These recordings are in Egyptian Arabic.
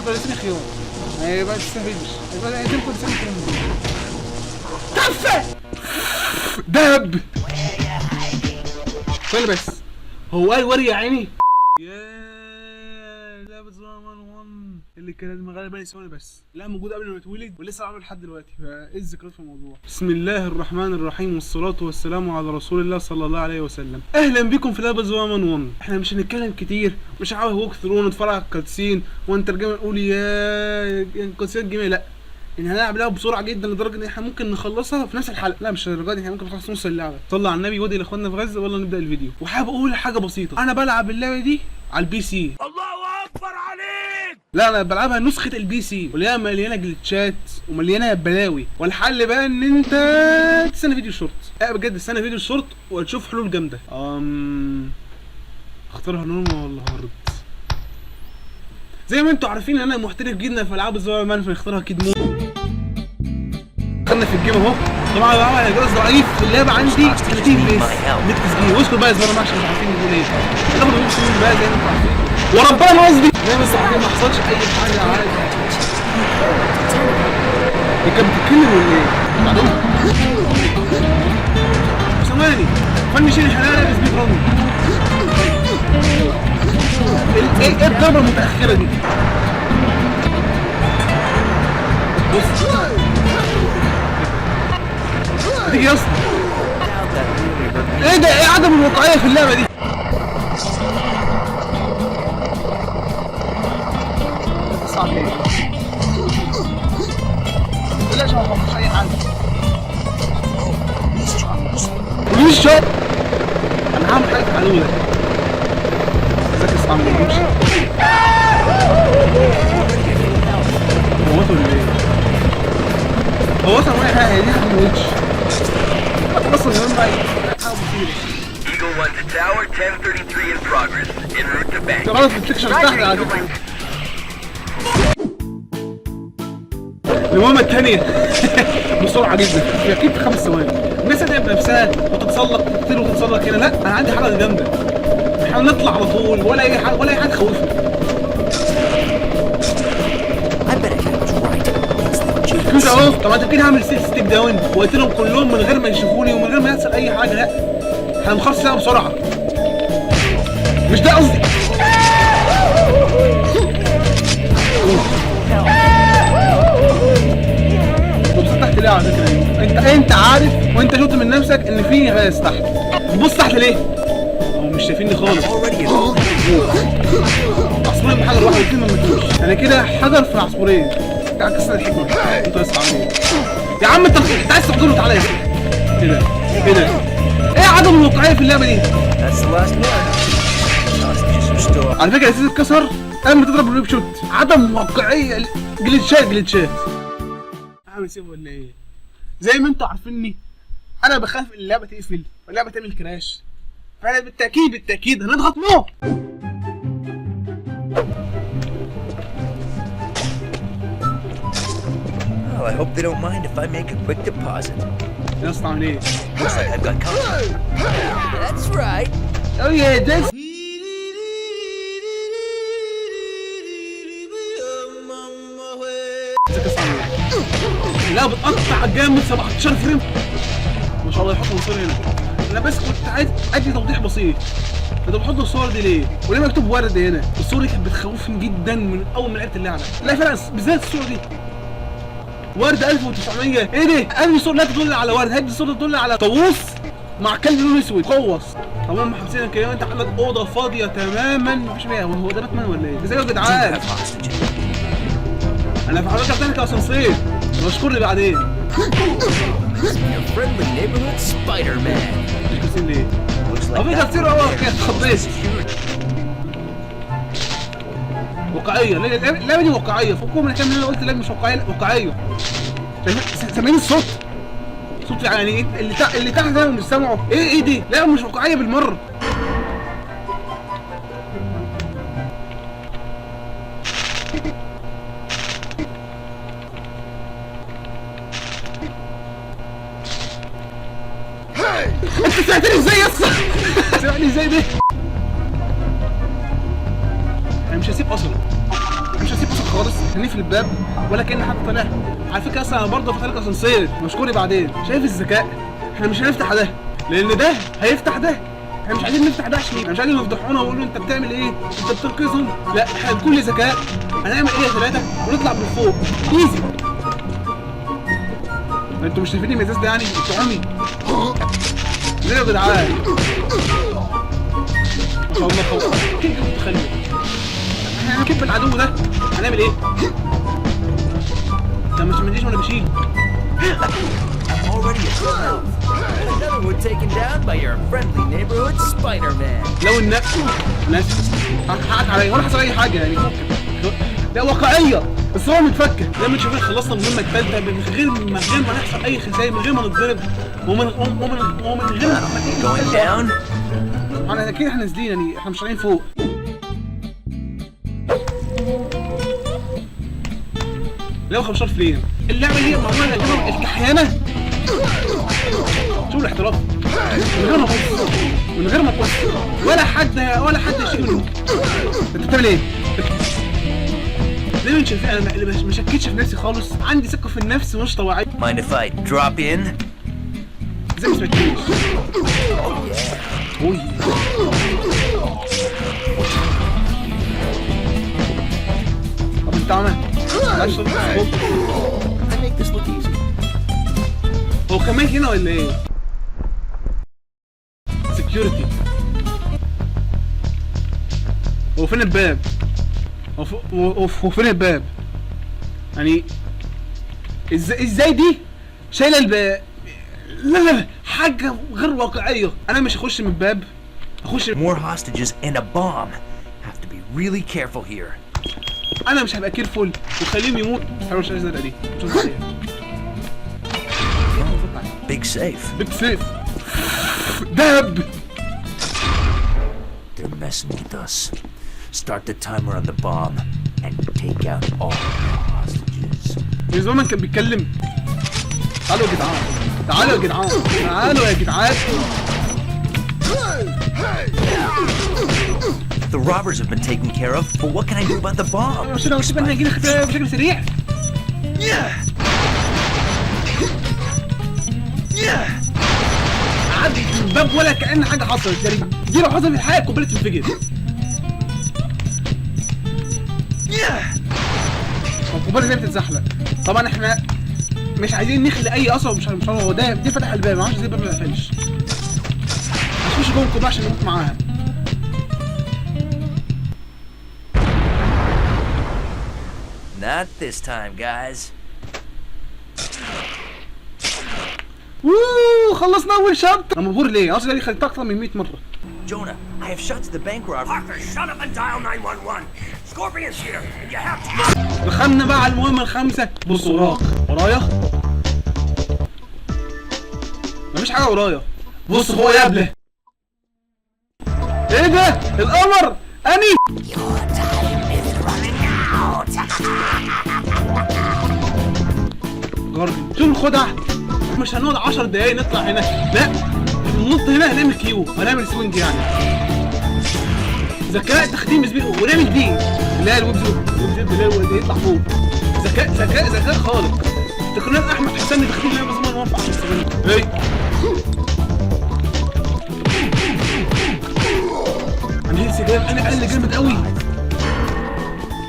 احنا لابسين خيار، يعني ما تستفيدش، يبقى عايزين كل سنة تفه دب. استنى بس، هو قال وري يا عيني. يا لعبة سبايدر مان 1 اللي كانت غالبا ثواني بس، لا موجودة قبل ما اتولد ولسه عامل لحد دلوقتي، فايه الذكريات في الموضوع؟ بسم الله الرحمن الرحيم، والصلاة والسلام على رسول الله صلى الله عليه وسلم. اهلا بكم في لعبة سبايدر مان 1. احنا مش هنتكلم كتير، مش هعمل walk through ونتفرج على ال cutscene ونترجمها نقول يا cutscene جميلة، لا، ان هنلعب لعبه بسرعة جدا لدرجة ان احنا ممكن نخلصها في نفس الحلقه. لا مش للدرجة دي، احنا ممكن نخلص نص اللعبه. صلى على النبي ودي لاخواننا في غزه، ولا نبدا الفيديو. وحابب اقول حاجة بسيطه، انا بلعب اللعبة دي على ال PC. الله اكبر عليك. لا، انا بلعبها نسخه ال PC، واللي هي مليانة glitch ات ومليانة بلاوي. والحل بقى ان انت تستنى فيديو شورت. لا بجد، استنى فيديو شورت وهتشوف حلول جامده. اختارها normal ولا hard؟ زي ما انتوا عارفين ان انا محترف جدا في العاب سبايدر مان، فنختارها اكيد mode. دخلنا في ال game اهو. طبعا طبعا الجهاز ضعيف في اللعبه، عندي 30 FPS للتسجيل. واسكت بقى يا سبايدر مان عشان مش عارفين نقول ايه. ناخد نص بقى زي ما انتوا عارفين، وربنا ما قصدي، زي ما انتوا عارفين ما حصلش اي حاجه، عادي. هي كانت بتتكلم ولا ايه؟ بعدين ثواني، finish الحلاقة speed run. ايه الضربة المتاخرة دي؟ بص تيجي يا اسطى، ايه ده؟ ايه عدم الواقعية في اللعبة دي؟ صعب ليه؟ بلاش، ما مش اي حاجه، مش شوت. انا هعمل حاجة في العدو ده. ازيك يا اسطى؟ عامل ايه؟ امشي. هو مات ولا ايه؟ هو اصلا ولا حاجه، دي حاجة ما موتش اصلا كمان بقى، حاجة مصيبه. Eagle 1 to tower, 1033 in progress. En route to bank. انت غلط في ال texture تحت على فكره. المهمة الثانية بسرعة جدا، في اكيد في 5 ثواني. الناس هتعب نفسها وتتسلق، تطير وتتسلق هنا. لا، انا عندي حاجة جامدة، احنا نطلع على طول، ولا اي حاجة ولا اي حاجة تخوفني. I bet I was right. It's the كده اهو. طب انت كده هعمل stealth take down واقتلهم كلهم من غير ما يشوفوني ومن غير ما يحصل اي حاجة. لا، احنا هنخلص اللعبة بسرعة، مش ده قصدي. بص تحت ليه؟ على فكرة انت عارف وانت شفت من نفسك ان في غاز تحت، بص تحت ليه؟ هم مش شايفيني خالص. Already عصفورين بحجر واحد، والاثنين ما ماتوش. انا كده حجر في عصفورين. تعال كسر الحكمه. انت لسه عامل ايه يا عم؟ انت عايز تحضره؟ تعالى ايه ده؟ ايه ده؟ ايه عدم الواقعية في اللعبة دي؟ That's the last one. Hostages are still على فكرة الاساس اتكسر قبل ما تضرب ال web shot. عدم واقعيه، glitch ات glitch ات. اعمل save ولا ايه؟ زي ما انتوا عارفيني، انا بخاف اللعبة تقفل واللعبة تعمل crash، فانا بالتاكيد بالتاكيد هنضغط no. Well, I hope they don't mind if I make a quick deposit. يا اسطى عامل ايه؟ Looks like I've got company. That's right. Oh yeah, that's ازيك يا اسطى عامل ايه؟ لا بتقطع جامد، 17 frame ما شاء الله. يحطوا الصور هنا. انا بس كنت عايز ادي توضيح بسيط، انتوا بتحطوا الصور دي ليه؟ وليه مكتوب ورد هنا؟ الصور دي كانت بتخوفني جدا من اول ما لعبت اللعبه. لا فعلا، بالذات الصورة دي، ورد 1900، ايه ده؟ هذه الصورة لا تدل على ورد، هذه الصورة تدل على طاووس مع كلب لونه اسود قوص. طبعا حابسينك كده، انت عندك اوضة فاضية تماما مفيش فيها. هو ده باتمان ولا ايه؟ ازاي يا جدعان؟ Have hostages. انا في حضرتك بتاعتك اسانسير، مشكور لي بعدين. Your friendly neighborhood Spider-Man. مش كرسي ليه؟ Looks like هو في that كرسي اهو، كده اتخضيت. security. واقعيه، اللعبة دي واقعيه، فكهم من الكلام اللي انا قلت اللعبة مش واقعيه. لا، واقعيه. سامعين الصوت؟ صوت يعني اللي تحت ده مش سامعه. ايه ايه دي؟ لا مش واقعية بالمره. انت سمعتني ازاي يا اسطى؟ سمعني ازاي ده؟ انا مش هسيب اصلا، انا مش هسيب اصلا خالص. خالص، هنقفل الباب ولا كأن حد طالع. على فكرة اصلا انا برضه فتح لك اسانسير، مشكوري. بعدين شايف الذكاء؟ احنا مش هنفتح ده لان ده هيفتح ده. احنا مش عايزين نفتح ده عشان مش عايزين يفضحونا ويقولوا انت بتعمل ايه؟ انت بتنقذهم؟ لا، احنا بكل ذكاء هنعمل ايه يا ثلاثة ونطلع من فوق easy. انتوا مش شايفين المزاز ده يعني؟ انتوا عمي ليه يا جدعان؟ ما شاء الله خالص، كيف متخلف. احنا هنكب العدو ده، هنعمل ايه؟ ده مش مديش وانا بشيل. I'm already at 12. And another one taken down by your friendly neighborhood Spider-Man. لو النفس انا اسف، حقك عليا ولا حصل اي حاجة يعني. فكك، لا واقعية، الصورة متفكه. زي ما انتم شايفين خلصنا المهمة الثالثة من غير ما نحصل اي خسائر، من غير ما نتضرب ومن غير ما Going down? احنا اكيد احنا نازلين يعني، احنا مش طالعين فوق. لو 15 frame اللعبة دي معمولة لكده الكحيانه. شوف الاحتراف، من غير ما تبص، من غير ما تبص، ولا حد يشيل منه. انت بتعمل ايه؟ زي ما انتم شايفين انا ما شكيتش في نفسي خالص، عندي ثقة في النفس مش طبيعية. Mind if I drop in? زي ما سمعتنيش. اوي، طب انت عامل معلش. طب I make this look easy. هو كمان هنا ولا ايه؟ security. هو فين الباب؟ هو فين الباب؟ يعني ازاي دي شايله الباب؟ لا لا لا، حاجة غير واقعية. انا مش هخش من الباب، هخش. More hostages and a bomb. Have to be really careful here. انا مش هبقى careful وخليهم يموت. انا مش عايز الزرقاء دي، مش عايز عليها. Big safe. big safe، دهب. They're messing with us. Start the timer on the bomb and take out all the hostages. من زمان كان بيتكلم. تعالوا يا جدعان، تعالوا يا جدعان، تعالوا يا جدعان. The robbers have been taken care of, but what can I do about the bomb? مش انا مش احنا هنجينا بشكل سريع. عدي الباب ولا كأن حاجة حصلت. يعني دي لو حصلت في الحقيقة القنبلة تنفجر. القنبلة زي بتتزحلق. طبعا احنا مش عايزين نخلي اي اثر. مش عارف هو ده فتح الباب، ما اعرفش ازاي الباب ما قفلش. هنخش جوه القنبلة عشان نموت معاها. Not this time, guys. ووو، خلصنا اول chapter. انا مبهور ليه؟ اصل دي خدتها اكتر من 100 مرة. Jonah, I have shots of the bank robber. Parker, shut up and dial 911. Scorpion's here, and you have to. دخلنا بقى على المهمة الخامسة. بص وراك، ورايا مفيش حاجة ورايا. بص فوق يا ابني، ايه ده؟ القمر اني Your time is running out. جارجن. شوف الخدع، مش هنقعد 10 دقايق نطلع هنا، لا ننط هنا، هنعمل Q، هنعمل swing، يعني ذكاء تخديم speed، ونعمل دي اللي هي ال web zip، ال web zip اللي هو اللي يطلع فوق. ذكاء ذكاء ذكاء خالق. تقنيات احمد حسن تخديم اللعبة زمان موفق 10 ثواني. هي انا health جامد، انا اقل جامد قوي.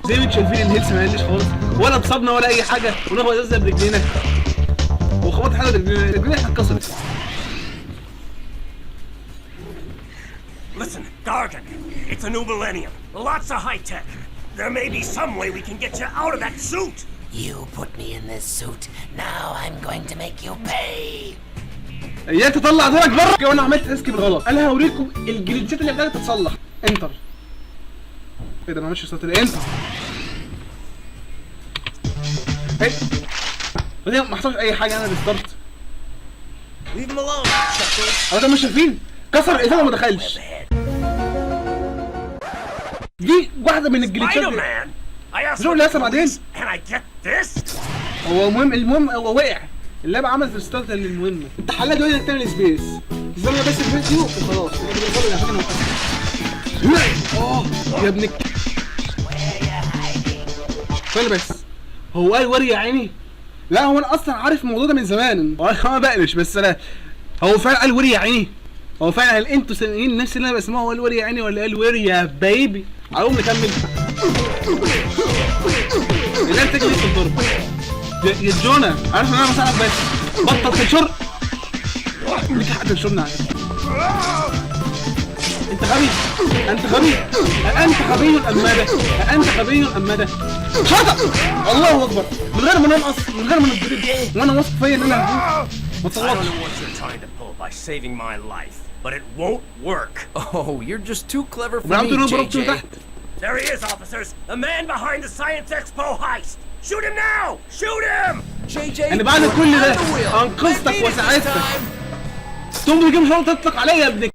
زي ما انتم شايفين ال health ما قلش خالص، ولا اتصابنا ولا اي حاجه، وناخد ازازة برجلينا وخبطت حاجة برجلينا، رجلينا اتكسرت. Listen, Gargan, it's a new millennium. Lots of high tech. There may be some way we can get you out of that suit. You put me in this suit. Now I'm going to make you pay. اياك تطلع دورك بره. وانا عملت escape بالغلط. انا هوريكم ال glitchات اللي محتاجه تتصلح. enter. ايه ده؟ ما عملش start. enter. ايه بعدين؟ ما حصلش اي حاجه. انا restart. Leave him alone, Chuckles. هو ده مش شايفين؟ كسر الازازه وما دخلش. دي واحدة من ال glitchات دي. Spider-Man! I asked شو اللي حصل بعدين؟ and I get this? هو المهم هو وقع. اللعبة عملت restart للمهمه. انت حلها دلوقتي انك تعمل space، استنى بس الفيديو وخلاص. انت بتوصل عشان انا وقفت. اه يا ابن Where you hiding? ثانية بس، هو قال worry يا عيني؟ لا، هو انا اصلا عارف الموضوع ده من زمان، هو انا ما بقلش، بس انا هو فعلا قال worry يا عيني؟ هو فعلا، هل انتوا سامعين نفس اللي انا بسمعه؟ هو قال worry يا عيني ولا قال worry يا baby؟ عاوز نكمل. اللي انت تجري في الضرب يا جونا، عارف ان انا بساعدك، بس بطل تنشر. ليك حق تنشرنا عليك. انت غبي، انت غبي، انت غبي ام ماذا؟ انت غبي ام ماذا؟ شاطر، الله اكبر. من غير ما ننقص، من غير ما نتضرب، وانا واثق فيا ان انا هفوز. ما I تصوتش. don't know what you're trying to pull by saving my life, but it won't work. Oh, you're just too clever for وبيعملوا me, له ضربته JJ. تحت. There he is, officers! The man behind the Science Expo heist! Shoot him now! Shoot him! JJ, يعني بعد كل ده I'm the wheel. انقذتك I beat it this وساعدتك، time. تقوم تجيب شرطه تطلق عليا يا ابن.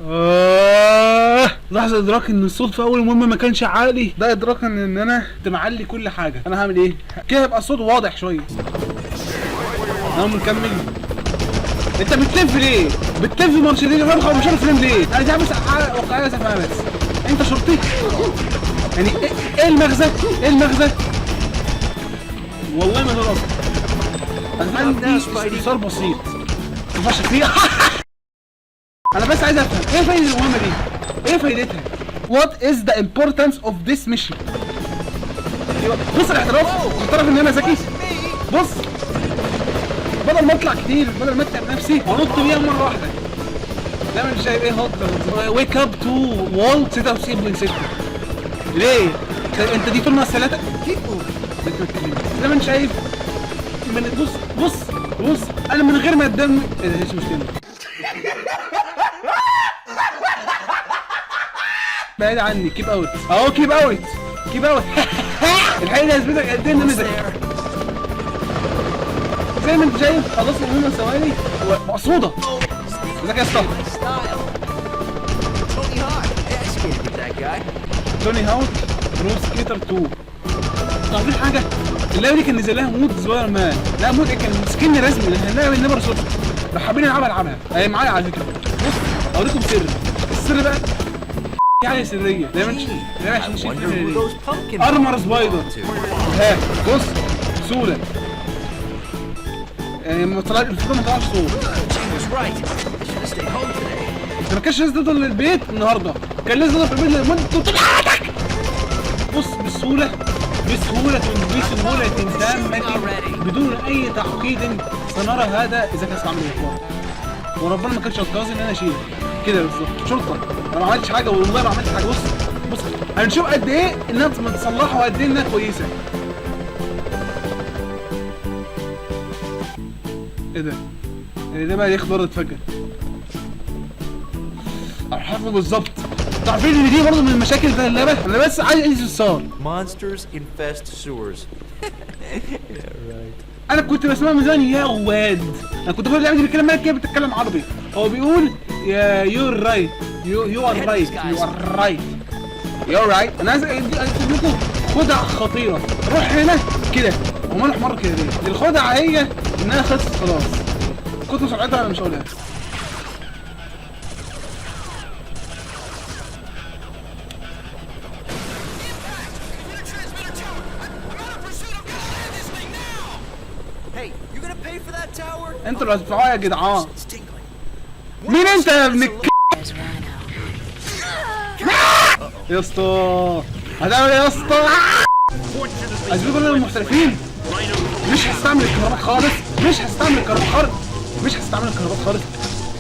آه. لحظة إدراك إن الصوت في أول مهمة ما كانش عالي، ده إدراكا إن أنا كنت معلي كل حاجة، أنا هعمل إيه؟ كده يبقى الصوت واضح شوية. نقوم نكمل. أنت بتلف ليه؟ بتلف مرشدين فرخة ومش عارف فيلم ليه؟ أنا دي بس واقعية بس أفهمها بس. أنت شرطي؟ يعني إيه المغزى؟ إيه المغزى؟ والله ما ده قصدي. أنا عندي استفسار بسيط. ما ينفعش فيه. انا بس عايز افهم ايه فايدة المهمة دي؟ ايه فايدتها؟ What is the importance of this mission؟ أيوة، بص الاحتراف، اعترف ان انا ذكي. بص، بدل ما اطلع كتير، بدل ما اتعب نفسي، هنط بيها مرة واحدة. لا مش شايف ايه هط. wake up to wall 96.6. ليه؟ انت دي طول 3. زي ما انت شايف من بص بص بص، انا من غير ما الدم ايه ده، ايش مشكلة؟ بعيد عني. keep out اهو، keep out، keep out. الحقيقة ده يثبتك قد ايه ان انا ذكي. زي ما انت شايف خلصنا المهمة في ثواني مقصوده. ازيك يا اسطى؟ Style. Tony Hawk. Hey, I skated with that guy. Tony Hawk Pro Skater 2. تعرفين حاجة؟ اللعبة دي كان نزل لها mod سبايدر مان، لا mod ايه، كان skin رسمي اللعبة دي never صدفة. لو حابين نلعبها العبها، هي معايا على فكرة. بص اوريكم سر، السر بقى يعني سرية زي ما انت زي ما I انت شايف wonder who those pumpkin armor balls spider. belong to. ها بص سهولة، يعني ما طلعش الفكرة، ما طلعش صوت. Jane was right. I should have stayed home today. انت ما كانش لازم تفضل للبيت النهارده، كان لازم تفضل في البيت لمدة طول حياتك. بص بسهولة، بسهولة، بسهولة تامة، بدون أي تعقيد. سنرى هذا إذا كان استعمل الإخوان. وربنا ما كانش قصدي إن أنا أشيل كده بالظبط. شرطة، أنا ما عملتش حاجة، والله ما عملت حاجة. بص بص، هنشوف قد إيه إنها متصلحة وقد إيه إنها كويسة. إيه ده؟ إيه ده بقى؟ ليه خضار اتفجر؟ عارفه بالظبط. تعرفين ان دي برضه من المشاكل بتاعت اللعبة؟ انا بس عايز استفسار. Monsters infest sewers. انا كنت بسمعها من زمان يا واد، انا كنت بقول اللعبة دي بيتكلم مالك كده بتتكلم عربي، هو بيقول يا you're right، you are right، you are right، you're right. انا عايز اقول لكم خدعه خطيرة. روح هنا كده، هو ماله احمر كده ليه؟ الخدعه هي انها خلصت خلاص، كنت سرعتها انا مش هقولها. Hey, you gonna pay for that tower? انتوا اللي هتدفعوها يا جدعان. It's tingling. مين انت يا ابن الك There's Rhino. يا اسطى؟ هتعمل ايه يا اسطى؟ عايزين كلنا المحترفين. مش هستعمل الكهرباء خالص، مش هستعمل الكهرباء خالص، مش هستعمل الكهرباء خالص.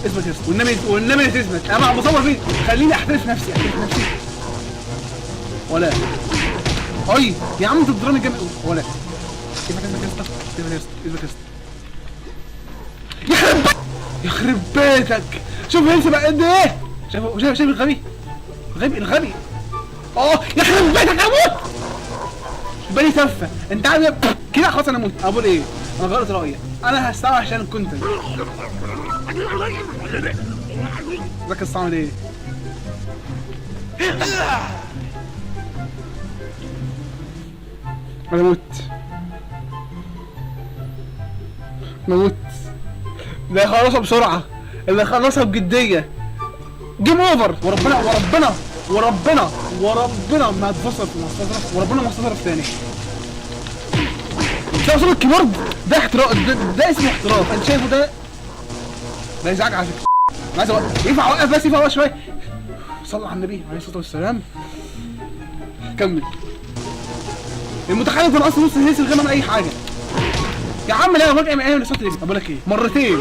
اثبت يا اسطى والنبي، والنبي تثبت. انا بصور فيه، خليني احترف نفسي، احترف نفسي. ولا اي يا عم انت بتضربني جامد. ولا اثبت، اثبت يا اسطى، اثبت يا اسطى، اثبت يا اسطى. يخرب بيتك، يخرب بيتك. شوف هيلث بقى قد ايه. شايف، شايف، شايف الغبي، الغبي، الغبي. يخرب بيتك، اموت. بالي تفه. انت عامل إيه؟ كده خلاص انا موت. اقول ايه؟ انا غيرت رايي، انا هستعمل عشان ال content. ذاك الصعب ايه؟ انا موت، موت. ده خلصها بسرعة، اللي خلصها بجدية. game over. وربنا، وربنا وربنا وربنا ما هتفصل في المستظرف، وربنا ما هتستظرف تاني. شايف صوت ال keyboard ده؟ احتراف ده اسمه احتراف. انت شايفه ده؟ ده ازعاج على فكرة. انا عايز اوقف، ينفع اوقف بس، ينفع اوقف شوية. صلى على النبي عليه الصلاة والسلام. كمل. المتخلف ده اصلا نص health غير من اي حاجة. يا عم لا، فجأة من ايه ولا صوت؟ بقول لك ايه، مرتين،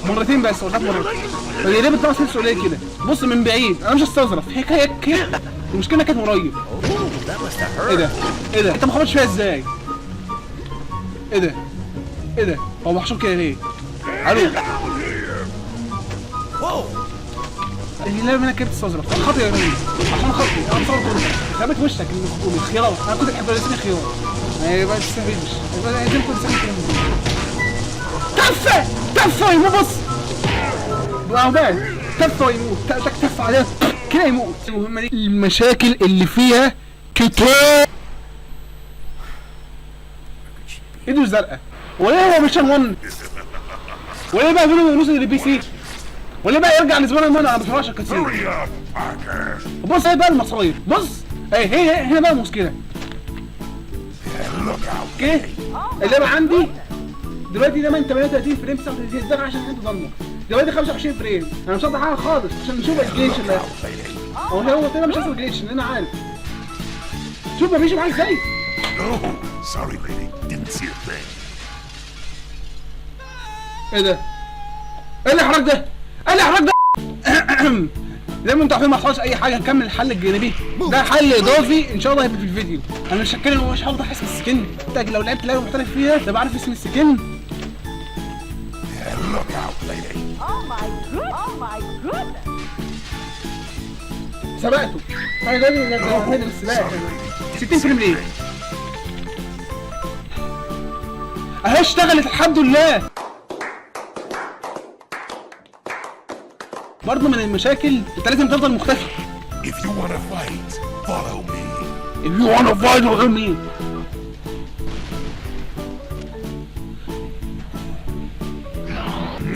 مرتين بس ولا مرتين. هي ليه بتنقص health قليل كده؟ بص من بعيد، انا مش هستظرف. هي هي المشكلة كانت قريب. That must have ايه hurt. ده؟ ايه ده؟ انت ما خبطتش فيها ازاي؟ ايه ده؟ ايه ده؟ هو محشور كده ليه؟ الو. Whoa! اللعبة منها كده بتستظرف. عشان خاطري يا مين؟ عشان خاطري انا مصور كله. ثابت وشك الخيار. انا كنت بحب رسم الخيار. يعني ما تستهبلش. يبقى لازم كنت تسوي كده. تفه تفه يموت. بص بقى تفه ويموت. تك تف عليه كده يموت. المهمة دي المشاكل اللي فيها كتير. ايده الزرقاء. وليه هو مش 1؟ وليه بقى فينوم يوصل لل PC؟ وليه بقى يرجع لسبايدر مان؟ انا ما بتفرجش على كتير. Hurry up, Parker. بص ايه بقى المصايب. بص ايه هي هنا بقى المشكلة. Look out. okay، اللعبة عندي دلوقتي ده من 38 frame 39، ده عشان حتة ضلمة. دلوقتي 25 frame. انا مش هقدر حاجة خالص عشان نشوف ال glitch اللي هيحصل. هو طلع مش هيحصل glitch لان انا عارف. شوف مفيش معاك ازاي. Oh, sorry, lady. Didn't see a thing. ايه ده؟ ايه الاحراج ده؟ ايه الاحراج ده؟ زي ما انتوا عارفين ما حصلش اي حاجة. نكمل الحل الجانبي ده، حل اضافي ان شاء الله هيبقى في الفيديو. انا مش هتكلم ومش هفضح اسم ال skin. انت لو لعبت لعبه محترف فيها تبقى عارف اسم ال skin. Look out, lady. Oh my good. Oh my goodness. سبقته انا دلوقتي هذا السباق 60 frame ليه؟ اهي اشتغلت الحمد لله. برضه من المشاكل انت لازم تفضل مختفي. If you wanna fight, follow me. If you wanna fight follow me.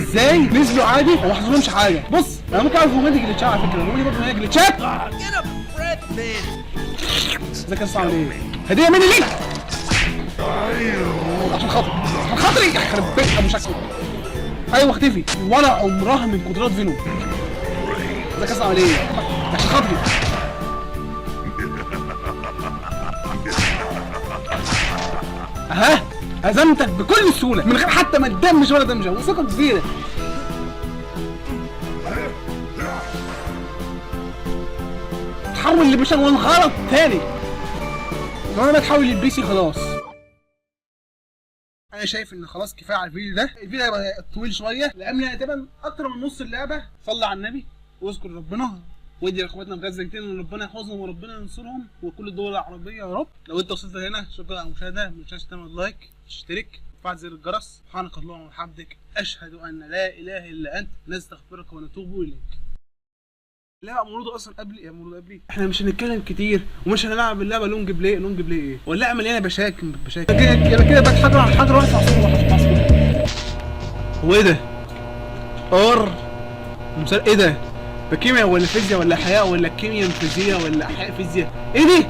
ازاي نزلوا عادي وما حصلهمش حاجة؟ بص انا ممكن اعرف المهمة دي glitch ات على فكرة، المهمة دي برضه هي glitch ات. Get a breath, man. ازيك يا اسطى، عامل ايه؟ هديه مني ليك عشان خاطري، عشان خاطري، يخرب بيت ابو شكله. ايوه اختفي ولا عمرها من قدرات فينوم. ازيك يا اسطى، عامل ايه؟ عشان خاطري. اها هزمتك بكل سهولة من غير حتى ما تدمج ولا دمجه، وثقه كبيرة. تحول ل PlayStation غلط تاني. لو انا بتحول لل PC خلاص. انا شايف ان خلاص كفاية على الفيديو ده. الفيديو هيبقى طويل شوية لان تقريبا اكتر من نص اللعبة. صلي على النبي واذكر ربنا وادي لاخواتنا في غزة كتير ان ربنا يحفظهم وربنا ينصرهم وكل الدول العربية يا رب. لو انت وصلت هنا شكرا على المشاهدة، ما تنساش تعمل like، تشترك، وتفعل زر الجرس. سبحانك اللهم وبحمدك، اشهد ان لا اله الا انت، نستغفرك ونتوب اليك. لا موجودة اصلا قبل يا موجودة قبلي. احنا مش هنتكلم كتير ومش هنلعب اللعبة long play. long play ايه؟ واللعبة مليانة مشاكل مشاكل كده كده كده. بقت حجر على حجر واحد عصفور واحد عصفور. هو ايه ده؟ ار مثال ايه ده؟ ده كيمياء ولا فيزياء ولا احياء ولا كيمياء فيزياء ولا احياء فيزياء؟ ايه دي؟